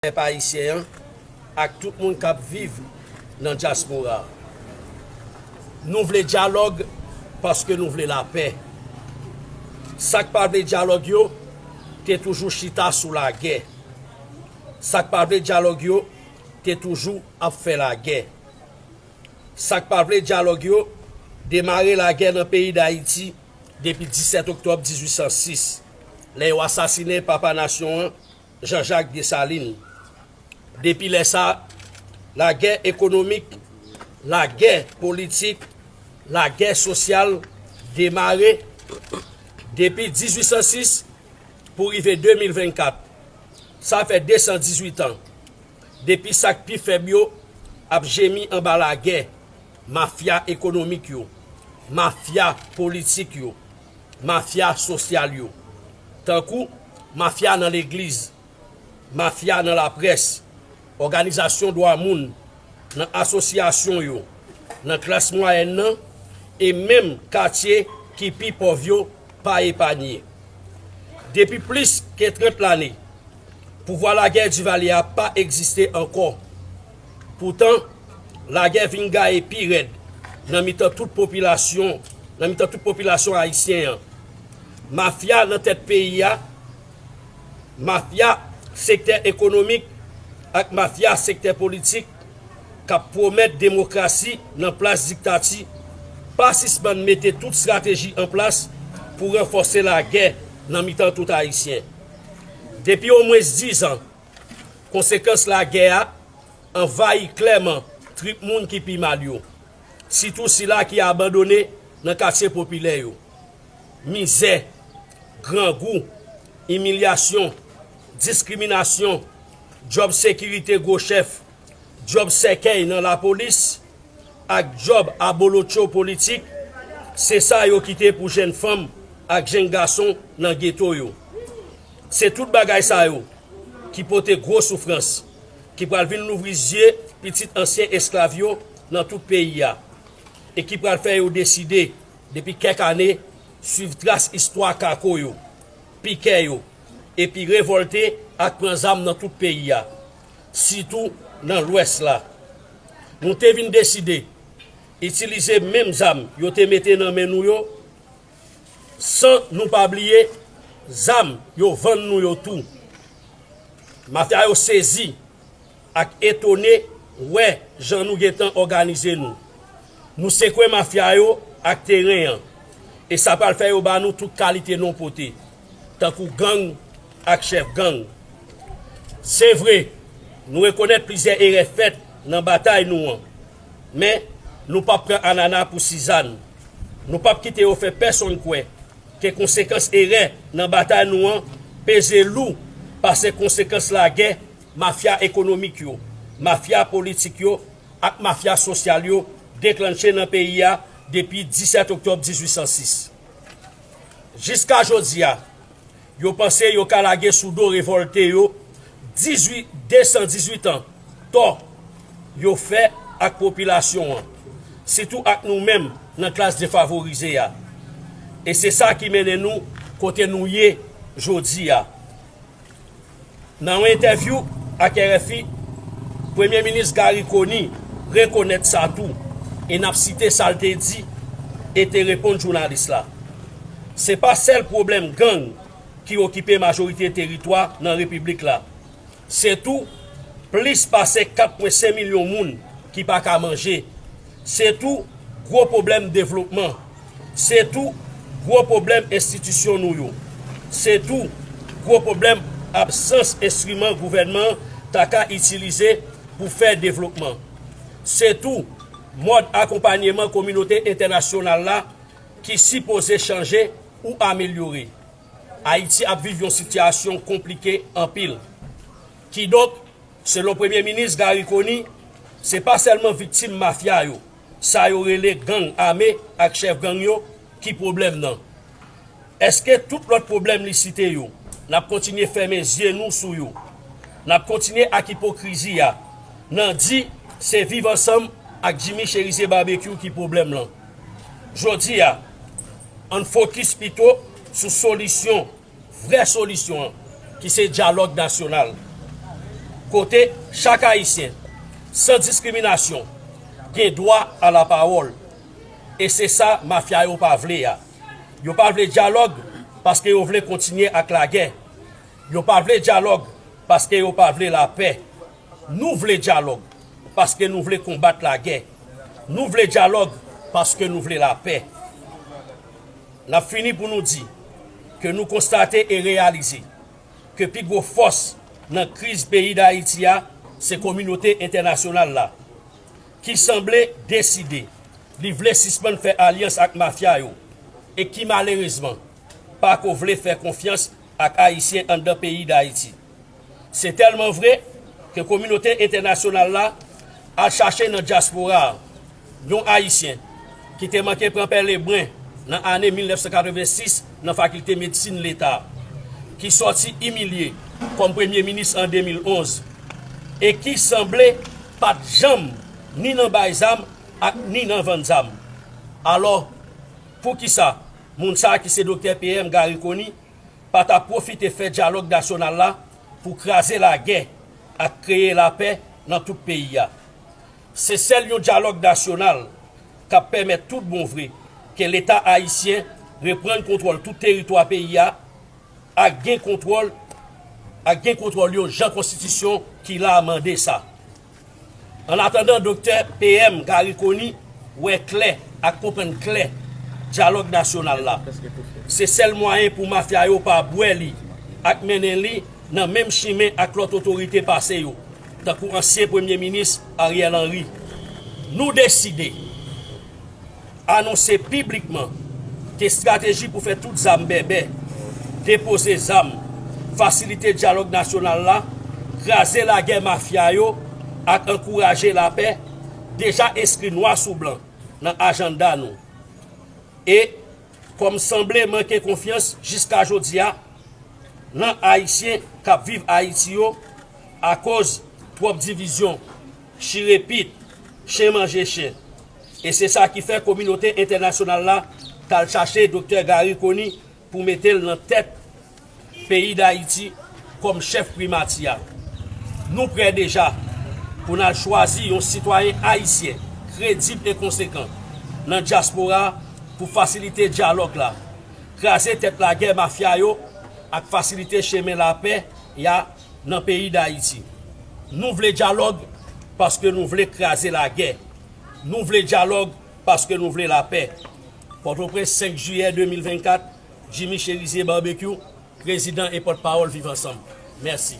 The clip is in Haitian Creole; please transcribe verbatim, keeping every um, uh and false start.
pèp ayisyen an ak tout moun k ap viv nan dyaspora a. Nou vle dyalòg paske nou vle lapè. Sa k pa vle dyalòg yo te toujou chita sou lagè. Sa k pa vle dyalòg yo te toujou ap fè lagè. Sa k pa vle dyalòg yo demare lagè nan peyi Dayiti depi disèt oktòb dizuit san sis, lè yo asasinen papa nasyon an, Jean-Jacques Dessalines. Depi lè sa a, lagè ekonomik, lagè politik, lagè sosyal demare depi dizuit san sis pou rive de mil vennkat. Sa fè de san dizuit an depi sa k pi fèb yo ap jemi anba lagè, mafya ekonomik yo, mafya politik yo, mafya sosyal yo, tankou mafya nan legliz, mafya nan laprès, òganizasyon dwa moun, nan asosyasyon yo, nan klas mwayèn nan, e menm katye ki pi pòv yo pa epanye. Depi plis ke trant lane, pouvwa lagè Divalye a pa egziste ankò. Poutan, lagè vin gaye pi rèd nan mitan tout popilasyon, nan mitan tout popilasyon ayisyen an. Mafya nan tèt peyi a, mafya sektè ekonomik ak mafya sektè politik k ap pwomèt demokrasi nan plas diktati pa sispann mete tout estrateji an plas pou ranfòse lagè nan mitan tout Ayisyen. Depi omwens diz an, konsekans lagè a anvayi klèman trip moun ki pi mal yo, sitou sila ki abandone nan katye popilè yo. Mizè, grangou, imilyasyon, diskriminasyon, djòb sekirite gwo chèf, djòb sèkèy nan lapolis, ak djòb abolotcho politik, se sa yo kite pou jèn fanm ak jèn gason nan geto yo. Se tout bagay sa yo ki pote gwo soufrans, ki pral vin louvri zye pitit ansyen esklav yo nan tout peyi a, e ki pral fè yo deside, depi kèk ane, swiv tras istwa kako yo, pikè yo, epi revòlte ak pran zam nan tout peyi a, sitou nan Lwès la. Nou te vin deside itilize menm zam yo te mete nan men nou yo, san nou pa bliye zam yo vann nou yo tou. Mafya yo sezi ak etone wè jan nou gentan òganize nou. Nou sekwe mafya yo ak teren an, e sa pral fè yo ba nou tout kalite non pote, tankou gang ak chèf gang. Se vre, nou rekonèt plizyè erè fèt nan batay nou an, men nou p ap pran anana pou sizann. Nou p ap kite yo fè pèsonn kwè ke konsekans erè nan batay nou an peze lou pase konsekans lagè mafya ekonomik yo, mafya politik yo ak mafya sosyal yo deklanche nan peyi a depi disèt oktòb dizuit san sis. Jiska jodi a, yo panse yo ka lage sou do revòlte yo dizuit, de san dizuit an tò yo fè ak popilasyon an, sitou ak nou menm nan klas defavorize a. E se sa ki mennen nou kote nou ye jodi a. Nan yon entèvyou ak R F I, Premye Minis Garry Conille rekonèt sa tou, e n ap site sa l te di e te reponn jounalis la. Se pa sèl pwoblèm gang ki okipe majorite teritwa nan repiblik la. Se tou plis pase kat pwen senk milyon moun ki pa ka manje. Se tou gwo pwoblèm devlopman. Se tou gwo pwoblèm enstitisyon nou yo. Se tou gwo pwoblèm absans enstriman gouvènman an ta ka itilize pou fè devlopman. Se tou mòd akonpanyeman kominote entènasyonal la ki sipoze chanje ou amelyore. Ayiti ap viv yon sitiyasyon konplike anpil. Kidonk, selon Premye Minis Garry Conille, se pa sèlman viktim mafya yo, sa yo rele gang ame ak chèf gang yo, ki pwoblèm nan. Èske tout lòt pwoblèm li site yo, n ap kontinye fèmen zye nou sou yo? N ap kontinye ak ipokrizi a, nan di se Viv Ansanm ak Jimmy Chérizier Barbecue ki pwoblèm lan? Jodi a, ann fokis pito sou solisyon, vrè solisyon an, ki se dyalòg nasyonal. Kote chak Ayisyen, san diskriminasyon, gen dwa a la pawòl. E se sa mafya yo pa vle a. Yo pa vle dyalòg paske yo vle kontinye ak lagè. Yo pa vle dyalòg paske yo pa vle lapè. Nou vle dyalòg paske nou vle konbat lagè. Nou vle dyalòg paske nou vle lapè. N ap fini pou nou di ke nou konstate e reyalize ke pi gwo fòs nan kriz peyi Dayiti a se kominote entènasyonal la, ki sanble deside li vle sispann fè alyans ak mafya yo e ki malerezman pa ko vle fè konfyans ak Ayisyen anndan peyi Dayiti. Se tèlman vre ke kominote entènasyonal la al chache nan dyaspora a yon Ayisyen ki te manke pran pè Lebren nan ane mil nèf san katrevensis nan Fakilte Medsin Leta, ki sòti imilye kòm premye minis an de mil onz e ki sanble pa t janm ni nan bay zam ak ni nan vann zam. Alò, poukisa moun sa a ki se Doktè P M Garry Conille pa ta pwofite fè dyalòg nasyonal la pou kraze lagè ak kreye lapè nan tout peyi a? Se sèl yon dyalòg nasyonal k ap pèmèt tout bon vre ke Leta ayisyen reprann kontwòl tout teritwa peyi a ak gen kontwòl ak gen kontwòl yo jan konstitisyon ki la a mande sa. Annatandan, Doktè P M Garry Conille wè klè ak konprann klè dyalòg nasyonal la se sèl mwayen pou mafya yo pa bwè li ak mennen li nan menm chimen ak lòt otorite pase yo, tankou ansyen premye minis Ariel Henry. Nou deside anonse piblikman ke estrateji pou fè tout zam bèbè, depoze zam, fasilite dyalòg nasyonal la, kraze lagè mafya yo ak ankouraje lapè deja enskri nwa sou blan nan ajanda nou. E kòm sanble manke konfyans jiska jodi a nan Ayisyen k ap viv Ayiti yo akoz twòp divizyon, chire pit, chen manje chen. E se sa ki fè kominote entènasyonal la t al chache Doktè Garry Conille pou mete l nan tèt peyi Dayiti kòm chèf primati a. Nou prè deja pou n al chwazi yon sitwayen ayisyen kredib e konsekan nan dyaspora pou fasilite dyalòg la, kraze tèt lagè mafya yo ak fasilite chemen lapè a nan peyi Dayiti. Nou vle dyalòg paske nou vle kraze lagè. Nou vle dyalòg paske nou vle lapè. Pòtoprens, senk jiyè de mil vennkat, Jimmy Chérizier Barbecue, prezidan e pòtpawòl Viv Ansanm. Mèsi.